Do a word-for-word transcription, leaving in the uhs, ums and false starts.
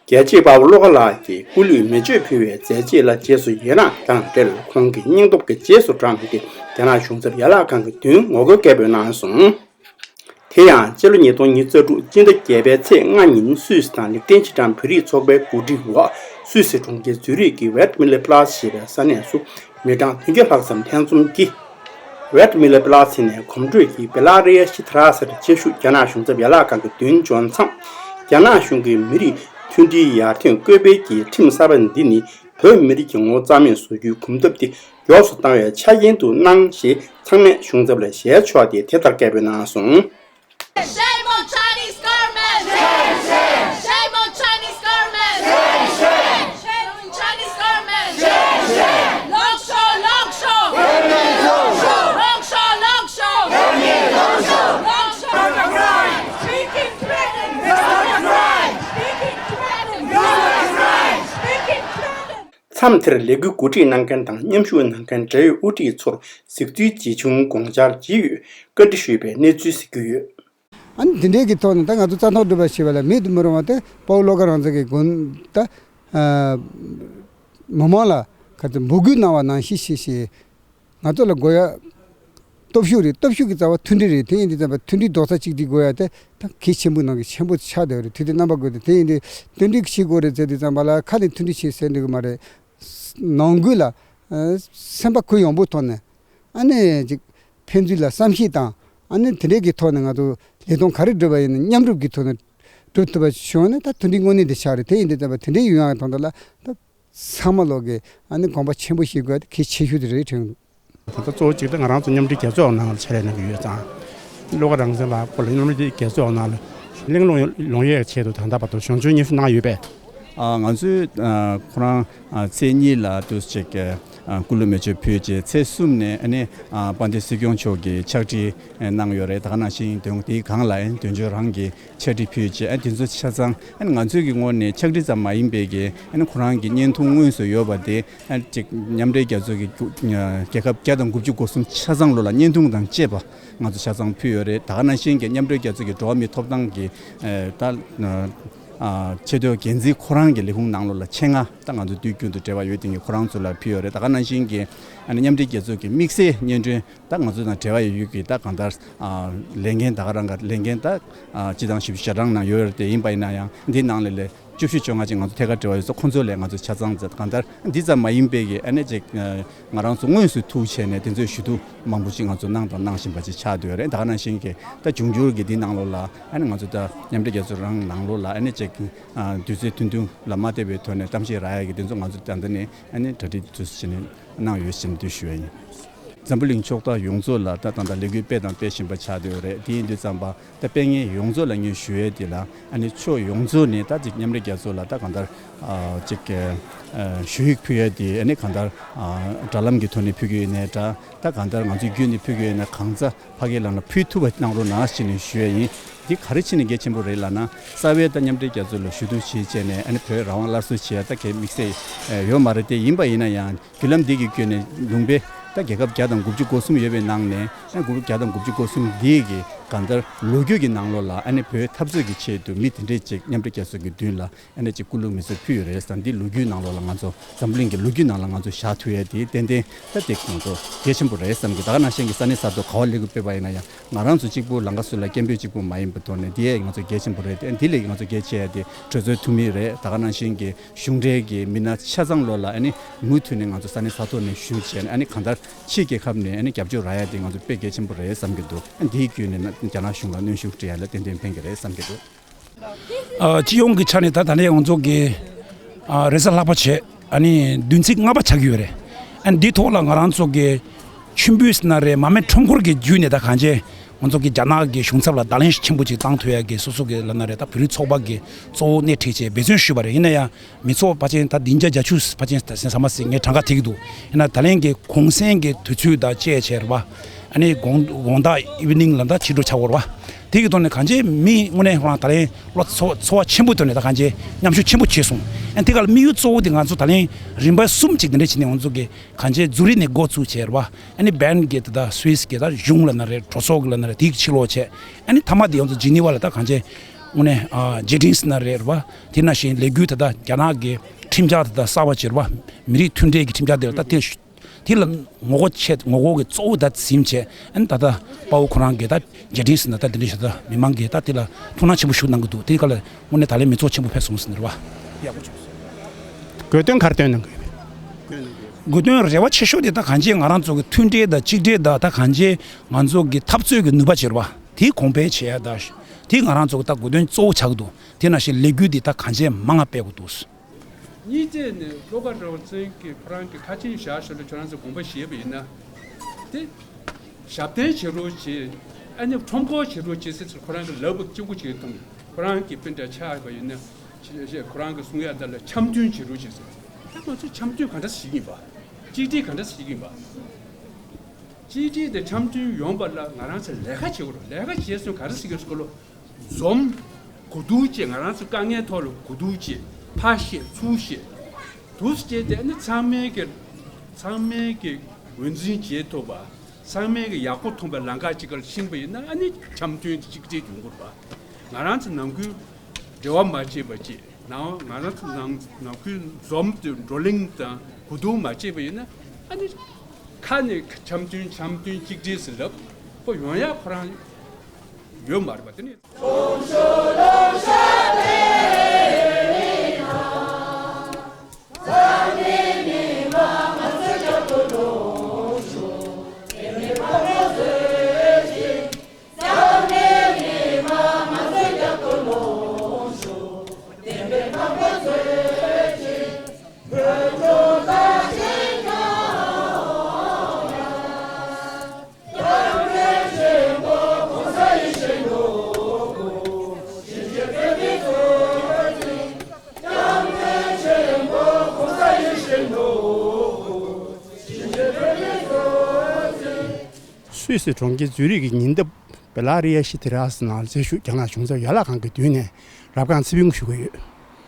རྒྱལ་གཅེས་དཔའ་བོ་བློ་དགའ་ལགས་ཀྱིས་སྐུ་ལུས་མེ་མཆོད་ཕུལ་བའི་མཛད་རྗེས་ལ་རྗེས་སུ་ཡི་རངས་དང་འབྲེལ་ཁོང་གི་སྙིང་སྟོབས་ཀྱི་རྗེས་སུ་འབྲངས་ཏེ་རྒྱ་ནག་གཞུང་ཚབ་ཡན་ལག་ཁང་གི་མདུན་ངོ་རྒོལ་སྐད་འབོད་གནང་སོང་། དེ་ཡང་སྤྱི་ལོ་ཉིས་སྟོང་ཉི་ཤུ་རྩ་དྲུག་སྤྱི་ཟླ་བརྒྱད་པའི་ཚེས་ལྔ་ཉིན་སུད་སི་དང་ལིག་ཏེན་ཤི་ཏན་བོད་རིགས་ཚོགས་པའི་གོ་སྒྲིག་འོག་སུད་སི་གྲོང་ཁྱེར་ཛུ་རིག་གི་ཝེར་ཏི་མི་ལེ་པི་ལ་སི་ཞེས་པའི་ས་གནས་སུ་མི་གྲངས་བདུན་བརྒྱ་ལྷག་ཙམ་ལྷན་འཛོམས་ཀྱིས། ཝེར་ཏི་མི་ལེ་པི་ལ་སི་ནས་གོམ་བགྲོད་ཀྱིས་བེ་ལ་རི་ཡ་ཤི་ཐ་ར་སར་ཆེད་ཞུགས་རྒྱ་ནག་གཞུང་ཚབ་ཡན་ལག་ཁང་གི་མདུན་འབྱོར་མཚམས། རྒྱ་ནག་གཞུང་གིས་མི་རིགས་མཐུན་སྒྲིལ་ཡར་ཐོན་སྐུལ་སྤེལ་གྱི་ཁྲིམས་གསར་པ་འདི་ནི་བོད་མི་རིགས་ཀྱི་ངོ་བོ་རྩ་མེད་བཟོ་རྒྱུའི་གོམ་སྟབས་དེ་མགྱོགས་སུ་བཏང་བའི་ཆ་རྐྱེན་དུ་སྣང་ཞེས་ཚང་མས་གཞུང་ཚབ་ལ་ཞལ་ཕྱོགས་ཏེ་དེ་ལྟར་སྐད་འབོད་གནང་སོང་། Shame on Chinese government! Shame on Chinese government! Shame on Chinese government! 龙首，龙首！龙首，龙首！龙首！Speaking threaten! Speaking threaten! Speaking threaten! མཚམས་དེར་ལས་འགུལ་གོ་སྒྲིག་གནང་མཁན་དང་མཉམ་ཞུགས་གནང་མཁན་འབྲེལ་ཡོད་དབུ་ཁྲིད་ཚོར་གཟིགས་ཚུལ་ཇི་བྱུང་དགོངས་འཆར་ཇི་ཡོད་བཀའ་འདྲི་ཞུས་པའི་གནས་ཚུལ་གཟིགས་རྒྱུ་ཡོད། ཨ་ནི་དེ་འདྲའི་གི་ཐོག་ནས་ད་ང་ཚོ་རྩ་ཐང་སྒྲུབ་པ་ཞེས་པ་ལ་མེད་དུ་མི་རུང་བ་དེ་དཔའ་བོ་བློ་དགའ་རང་བཙན་གྱི་དགོན་ད་མི་མང་ལ་ག་ཚོད་འབོད་སྐུལ་གནང་བ་ནང་བཞིན་ཞེས་ཞེས་ང་ཚོ་ལ་དགོས་ཡ་སྟོབས་ཤུགས་རེད། སྟོབས་ཤུགས་ཀྱི་རྩ་བ་མཐུན་སྒྲིལ་རེད། དེ་ཡིན་དུས་ཙམ་པ་མཐུན་སྒྲིལ་རྡོག་རྩ་གཅིག་སྒྲིལ་དགོས་ཡ་དེ་ད་གལ་ཆེན་པོ་ནང་གི་ཆེན་པོ་ཆགས་བསྡད་པ་རེད། དུས་དེ་རྣམ་པ་དགོས་དེ་དེ་ཡིན་དུས་མཐུན་སྒྲིལ་བྱེད་དགོས་རེད་ཟེར་དུས་ཙམ་པ་ལ་ཁ་ནས་མཐུན་སྒྲིལ་བྱེད་ཟེར་འདུག་གི་མ་རེད། ནང་ཁུལ་ལ་སེམས་པ་གུ་ཡངས་པོ་ཐོག་ནས་ཨ་ནི་ཅིག་ཕན་ཚུན་ལ་བསམ་ཤེས་དང་ཨ་ནི་དེ་འདྲའི་གི་ཐོག་ནས་ང་ཚོ་ལས་དོན་ག་རེ་སྒྲུབ་པ་ཡིན་ན་མཉམ་རུབ་ཀྱི་ཐོག་ནས་སྒྲུབ་ཐུབ་པ་བྱུང་ན་ད་མཐུན་སྒྲིལ་དངོས་གནས་དེ་ཆགས་རེད། དེ་ཡིན་དུས་ཙམ་པ་དེ་འདྲའི་ཡོང་ཡག་དོན་དག་ལ་ད་ཚང་མ་ལོག་གི་ཨ་ནི་དགོངས་པ་ཆེན་པོ་བཞེས་དགོས་ཡ་དེ་གལ་ཆེ་ཤོས་དེ་རེད་དྲན་འདུག་ད་ལྟ་གཙོ་བོ་གཅིག་དེ་ང་རང་ཚོ་མཉམ་འབྲེལ་རྒྱལ་ཚོགས་ནང་ལ་ཕྱག་ལས་གནང་གི་ཡོད་ཙང་། བློ་དགའ་རང་བཙན་ལགས་སྐོར་ལ་མཉམ་འབྲེལ་རྒྱལ་ཚོགས་ནང་ལ་གླེང་སློང་ལོང་ཡས་ཆེད་དུ་ད་ལྟ་བར་དུ་གཞུང་ཆེན་སྙན་ཞུ་གནང་ཡོད་པས། ཨ་ང་ཚོས་ཨ་ཁོ་རང་ཨ་ཚེས་གཉིས་ལ་དུས་ཅིག་ཨ་སྐུ་ལུས་མེ་མཆོད་ཕུལ་རྗེས་ཚེས་གསུམ་ནས་ཨ་ནི་ཨ་དཔལ་ལྡན་སྲིད་སྐྱོང་མཆོག་གིས་ཕྱག་བྲིས་གནང་ཡོད་རེད། ད་ག་ནང་བཞིན་དོན་དེའི་སྒང་ལ་ཨ་ནི་དོན་གཅོད་རང་གིས་ཕྱག་བྲིས་ཕུལ་རྗེས་ཨ་དེ་ཚོ་ཆ་ཚང་ཨ་ནི་ང་ཚོའི་གི་ངོས་ནས་ཕྱག་བྲིས་ཙམ་མ་ཡིན་པའི་གི་ཨ་ནི་ཁོ་རང་གི་བརྙན་ཐུང་དངོས་སུ་ཡོད་པ་དེ་ཨ་ནི་ཅིག་མཉམ་འབྲེལ་རྒྱལ་ཚོགས་ཀྱི་རྒྱལ་ཁབ་བརྒྱ་དང་དགུ་བཅུ་གོ་གསུམ་ཆ་ཚང་ལོ་ལ་བརྙན་ཐུང་དང་བཅས་པ་ང་ཚོ་ཆ་ཚང་ཕུལ་ཡོད་རེད། ད་ག་ནང་བཞིན་གྱི་མཉམ་འབྲེལ་རྒྱལ་ཚོགས་ཀྱི་འགྲོ་བ་མིའི་ཐོབ་ཐང་གི་ད་ཆེས་མཐོའི་འགན་འཛིན་ཁོ་རང་གི་ལས་ཁུངས་ནང་ལོ་ལ་ཆེད་མངགས་ད་ང་ཚོ་དུས་རྒྱུན་དུ་འབྲེལ་བ་ཡོད་དེ་གི་ཁོ་རང་ཚོ་ལ་ཕུལ་ཡོད་རེད། ད་ག་ནང་བཞིན་གྱི་མཉམ་འབྲེལ་རྒྱལ་ཚོགས་ཀྱི་དམིགས་བསལ་སྙན་སྒྲོན་ད་ང་ཚོ་དང་འབྲེལ་བ་ཡོད་ཡོད་ཀྱི་ད་གང་ལྟར་ལས་འགན་ད་ག་རང་ག་ལས་འགན་ད་སྤྱི་བཏང་བཞི་བཅུ་ཞེ་གྲངས་ནང་ཡོད་རེད། དེ་ཡིན་པ་ཡིན་ན་ཡང་འདི་ནང་ལ་ལས་བཅུ་བཞི་བཅོ་ལྔ་ཅིག་ང་ཚོ་ཐད་ཀར་འབྲེལ་བ་ཡོད་ཙང་ཁོང་ཚོ་ལས་ང་ཚོ་ཆ་ཚང་མཛད། གང་ལྟར་འདི་ཙམ་མ་ཡིན་པའི་གི་ཨ་ནེ་ཅིག་ང་རང་ཚོ་དངོས་སུ་ཐུག་བྱས་ནས་དེ་ཚོའི་ཞུ་གཏུག་མང་པོ་ཅིག་ང་ཚོ་གནང་དང་གནང་བཞིན་པ་ཅིག་ཆགས་བསྡད་ཡོད་རེད། ད་ག་ནང་བཞིན་གྱི་ད་འབྱུང་འགྱུར་གྱི་འདི་ནང་ལོགས་ལ་ཨ་ནེ་ང་ཚོ་ད་མཉམ་འབྲེལ་རྒྱལ་ཚོགས་རང་ནང་ལོགས་ལ་ཨ་ནེ་ཅིག་དུས་ཚོད་ཐུང་ཐུང་ལ་མ་བལྟས་པའི་ཐོག་ནས་གཏམ་བཤད་རག་ཡ་གི་དེ་ཚོ་ང་ཚོ་ད་ལྟ་ནས་ཨ་ནེ་གྲ་སྒྲིག་དུས་ཚོད་བྱས་ནས་གནང་ཡོད་ཟེར་ནས་འདི་ཞུ་ཡ་ཡིན། འཛམ་བུ་གླིང་ཕྱོགས་མཐའ་ཡོངས་རྫོགས་ལ་ད་ད་ལྟ་ལས་འགུལ་སྤེལ་དང་སྤེལ་བཞིན་པ་ཆགས་བསྡད་ཡོད་རེད། དེ་ཡིན་དུས་ཙམ་པ་ད་སྤེལ་མཁན་ཡོངས་རྫོགས་ལ་ངས་ཞུ་ཡས་དེ་ལ་ཨ་ནི་ཕྱོགས་ཡོངས་རྫོགས་ནས་ད་ཅིག་མཉམ་འབྲེལ་རྒྱལ་ཚོགས་ལ་ད་གང་ལྟར་ཨ་ཅིག་ཨ་ཞུ་ཡིག་ཕུལ་ཡས་དེ་ཨ་ནི་གང་ལྟར་ཨ་དྲ་ལམ་གྱི་ཐོག་ནས་ཕུལ་གྱི་ཡོད་ནའི་འདྲ། ད་གང་ལྟར་ང་ཚོས་བརྒྱུད་ནས་ཕུལ་གྱི་ཡོད་ན་གང་ཚ་ཕ་གི་ལ་ན་ཕུལ་ཐུབ་པ་གནང་རོགས་གནང་ཞེས་ནས་ཞུ་ཡས་ཡིན། འདི་ག་རེ་བྱས་ནས་གལ་ཆེན་པོ་རེད་ལབ་ན། རྩ་བའི་ད་མཉམ་འབྲེལ་རྒྱལ་ཚོགས་ལ་ཞུ་གཏུག་བྱེད་བྱས་ནས་ཨ་ནི་བོད་རང་དབང་སླར་གསོ་བྱེད་ཡ་ད་གལ་དམིགས་བསལ་ཡོད་མ་རེད། དེ་ཡིན་པ་ཡིན་ན་ཡང་བརྒྱུད་ལམ་འདི་གི་བརྒྱུད་ནས་ལུང་པའི་ད་རྒྱལ་ཁབ་བརྒྱ་དང་དགུ་བཅུ་གོ་གསུམ་ཡོད་པའི་ནང་ནས་ཨ་ནི་དགུ་བརྒྱ་དང་དགུ་བཅུ་གོ་གསུམ་འདི་གི་གང་ལྟར་ལོ་རྒྱུས་ཀྱི་ནང་ལོགས་ལ་ཨ་ནི་བོད་འཐབ་རྩོད་ཀྱི་ཆེད་དུ་མི་དེ་འདྲས་ཅིག་མཉམ་འབྲེལ་རྒྱལ་ཚོགས་ཀྱི་མདུན་ལ་ཨ་ནི་ཅིག་སྐུ་ལུས་མེ་མཆོད་ཕུལ་ཡོད་རེད་ཟེར། འདི་ལོ་རྒྱུས་ནང་ལོགས་ལ་ང་ཚོ་འཛམ་བུ་གླིང་གི་ལོ་རྒྱུས་ནང་ལ་ང་ཚོ་བཞག་ཐུབ་ཡས་དེ་ཏན་ཏན་ད་དེ་ང་ཚོ་གལ་ཆེན་པོ་རེད་བསམ་གི། ད་ག་ནང་བཞིན་གྱི་ས་གནས་ས་ཐོག་ག་བ་ལས་འགུལ་སྤེལ་བ་ཡིན་ན་ཡང་ང་རང་ཚོ་གཅིག་པུ་ལམ་ཁ་སུ་ལ་སྐད་འབོད་གཅིག་པུ་མ་ཡིན་པའི་ཐོག་ནས་འདི་ཡས་ང་ཚོ་གལ་ཆེན་པོ་རེད། དེ་འདི་ལས་ང་ཚོ་གལ་ཆེ་ཡ་དེ་གྲོས་ཚོགས་འཐུས་མི་རེད། ད་ག་ནང་བཞིན་གྱི་གཞུང་འབྲེལ་གྱི་མི་སྣ་ཆ་ཚང་ལོ་ལ་ཨ་ནི་མུ་མཐུད་ནས་ང་ཚོ་ས་གནས་ས་ཐོག་ནས་ཞུགས་བྱས་ནས་ཨ་ནི་གང་ལྟར་ཕྱིའི་རྒྱལ་ཁབ་ནས་ཨ་ནི་རྒྱབ་སྐྱོར་རག་ཡ་དེ་ང་ཚོ་དཔེ་གལ་ཆེན་པོ་རེད་བསམ་གྱི་འདུག་ཨ་འདིའི་བརྒྱུད་ནས་ན་རྒྱ་ནག་གཞུང་ལ་གནོན་ཤུགས་སྤྲད་ཡ་ལ་ཏན་ཏན་ཕན་གྱི་རེད་བསམ་གྱི་འདུག་ཨ་སྤྱི་ཡོངས་ཀྱི་ཆ་ནས་ད་ད་ལན་ང་ཚོ་གི་ཨ་རེས་གཟའ་ལྷག་པ་བྱས་ཨ་ནི་བདུན་ཚིགས་ལྔ་པ་ཆགས་ཀྱི་ཡོད་རེད། ཨ་ནི་འདིའི་ཐོག་ལ་ང་རང་ཚོ་གི་མཆོད་འབུལ་ཟེར་ན་རེད། མར་མེ་ཁྲོམ་སྐོར་གྱི་བརྒྱུད་ནས་ད་གང་བྱས་ང་ཚོ་གི་རྒྱ་ནག་གི་གཞུང་ཚབ་ལ་བརྡ་ལན་ཆེན་པོ་ཅིག་བཏང་ཐུབ་ཡ་གི་སོ་སོ་གི་ལབ་ན་རེད། ད་བོད་རིགས་ཚོགས་པ་གི་གཙོ་བོ་སྣེ་ཁྲིད་བྱས་འབད་བརྩོན་ཞུས་པ་རེད། ཡིན་ན་ཡང་མི་ཚོགས་ཕལ་ཆེར་ད་བདུན་བརྒྱ་བརྒྱད་ཅུ་ཕལ་ཆེར་ད་ཟ་མ་ཟིན་ངས་གྲངས་ཀ་ཐིག་འདུག་ཡིན་ན་ད་ལན་གྱི་གུང་སེང་གི་དུས་ཚོད་དང་བཅས་བྱས་རེད་པ། ཨ་ནི་དགོང་དགོང་དག་ཨི་ཝི་ནིང་ལ་ད་ཕྱི་དྲོ་ཆགས་ཡོད་རེད་པ། དེ་གི་ཐོག་ནས་གང་ཅི་མི་དངོས་གནས་ཁོ་རང་ད་ལན་བློ་ཚོ་ཚོར་བ་ཆེན་པོ་ཐོག་ནས་ད་གང་ཅི་མཉམ་ཞུགས་ཆེན་པོ་བྱས་སོང་། ཨ་ནི་དེ་ག་ལ་དམིགས་ཡུལ་གཙོ་བོ་དེ་ང་ཚོ་ད་ལན་རིམ་པ་གསུམ་ཅིག་དེ་འདྲ་བྱས་ནས་ང་ཚོ་གི་གང་ཅི་ཛུ་རིག་ནས་འགོ་བཙུགས་བྱས་རེད་པ། ཨ་ནི་བྷན་གྱི་ད་ད་སུད་སི་གི་ད་གཞུང་ལབ་ན་རེད། གྲོས་ཚོགས་ལབ་ན་རེད། དེ་གི་ཕྱི་ལོགས་བྱས། ཨ་ནི་མཐའ་མ་དེ་ང་ཚོ་ཇི་ནི་ཝ་ལ་ད་གང་ཅི་ དངོས་གནས་ཨ་རྗེས་དྲན་ཟེར་ན་རེད་བ། དེ་ནང་བཞིན་ལས་འགུལ་དེ་དག་རྒྱ་ནག་གི་ཁྲིམས་འཆར་དེ་དག་གསར་བ་བྱེད་རེད་བ། མི་རིགས་མཐུན་སྒྲིལ་གྱི་ཁྲིམས་འཆར་དེ་ལ་ད་དེ་དེ་ལ་ངོ་རྒོལ་བྱེད་ངོ་རྒོལ་གྱི་གཙོ་བོ་ད་ཟིན་བྱས། ཨ་ནི་ད་ལྟ་དཔའ་བོ་ཁོ་རང་གིས་ད་རྗེས་དྲན་ཟེར་ན་ད་དེ་འདྲ་ཞིག་ད་མི་མང་གིས་ད་དེ་ལ་ཐུགས་སྣང་ཆེན་པོ་ཞིག་གནང་གི་འདུག་དེའི་སྐབས་ལ་དངོས་གནས་ད་ལན་མི་ཚོགས་ཆེན་པོ་ཕེབས་སོང་ཟེར་ནི་རེད་བ། ཡག་པོ་བྱུང་སོང་། དགོས་དོན་ག་རེ་བཏོན་གནང་གི་ཡོད་པས། དགོས་དོན་རེ་བ་ཆེ་ཤོས་དེ་ད་གང་ཅི་ང་རང་ཚོ་གི་མཐུན་སྒྲིལ་དང་གཅིག་སྒྲིལ་དང་ད་གང་ཅི་ང་ཚོ་གི་འཐབ་རྩོད་ཀྱི་ནུས་པ་བྱེད་རེད་བ། དེ་གོང་འཕེལ་བྱེད་ཡ་ད་དེ་ང་རང་ཚོ་གི་ད་དགོས་དོན་གཙོ་བོ་ཆགས་ཀྱི་འདུག་དེ་ནང་བཞིན་ལས་འགུལ་འདི་ད་གང་ཅི་མང་ང་སྤེལ་དགོས་འདུག་གཉིས་བཅས་ནས་བློ་དགའ་གྲགས་པ་ཚེ་རིང་གིས་ཁོ་རང་གི་ཁ་ཆེམས་བཞག་ཞོར་ལ་ཁྱོད་རང་ཚོ་དགོངས་པ་བཞེས་པ་ཡིན་ན། དེ་ཞབས་བརྟན་བྱེད་རོགས་བྱེད། ཨ་ནི་ཁྲོམ་སྐོར་བྱེད་རོགས་བྱེད་ཟེར་ཚུལ་ཁོ་རང་གི་ལབ་པ་གཅིག་པུ་བྱེད་ཐུབ། ཁོ་རང་གི་དཔེ་འདྲ་ཆགས་པ་ཡིན་ན་ཁོ་རང་གི་གསུང་ཡ་འདི་ལ་འཆམ་མཐུན་བྱེད་རོགས་བྱེད་ཟེར། ད་ང་ཚོ་འཆམ་མཐུན་ག་འདྲ་ཞིག་ཡིན་པ། གཅིག་སྒྲིལ་ག་འདྲ་ཞིག་ཡིན་པ། གཅིག་སྒྲིལ་དང་འཆམ་མཐུན་ཡོང་བ་ལ་ང་རང་ཚོ་ལས་ཀ་བྱེད་དགོས་རེད། ལས་ཀ་བྱས་སོང་ག་རེ་ཟེར་གྱི་སྐོར་ལ། འཛོམས། གོ་བསྡུར་བྱས། ང་རང་ཚོ་དཀའ་ངལ་ཐོག་ལ་གོ་བསྡུར་བྱས། ཕར་བཤད་ཚུར་བཤད། འདུག་སེ་བྱས་ཏེ་ཨ་ནི་ཚང་མས་ཀྱི་ཚང་མས་ཀྱི་ངོས་འཛིན་བྱེད་ཐུབ་པ། ཚང་མས་ཀྱི་ཡག་པོ་མཐོང་པའི་ལམ་ཁ་ཅིག་ག་ལ་ཕྱིན་པ་ཡིན་ན་ཨ་ནི་འཆམ་མཐུན་གཅིག་སྒྲིལ་ཡོང་གི་རེད་པ། ང་རང་ཚོ་ནང་ཁུལ་འབྲེལ་བ་མ་བྱས་པ་བྱས། ནང་ང་རང་ཚོ་ནང་ནང་ཁུལ་འཛོམས་ཏེ་བགྲོ་གླེང་དང་གོ་བསྡུར་མ་བྱས་པ་ཡིན་ན་ཨ་ནི་ཁ་ནས་འཆམ་མཐུན་འཆམ་མཐུན་གཅིག་སྒྲིལ་ཟེར་ལབ་ཁོ་ཡོང་ཡ་ཁོ་རང་ཡོད་མ་རེད་པ། དེ་ནི། སུད་སི་གྲོང་ཁྱེར་ཛུ་རིག་གི་ཉེ་འདབས་བེ་ལ་རི་ཡ་ཤི་ཐི་ར་སི་ནང་འཛུལ་ཞུགས་རྒྱ་ནག་གཞུང་ཚབ་ཡན་ལག་ཁང་གི་མདུན་ནས་རབ་སྒང་ཚེ་ཕུལ་ཞུ་གི་ཡོད།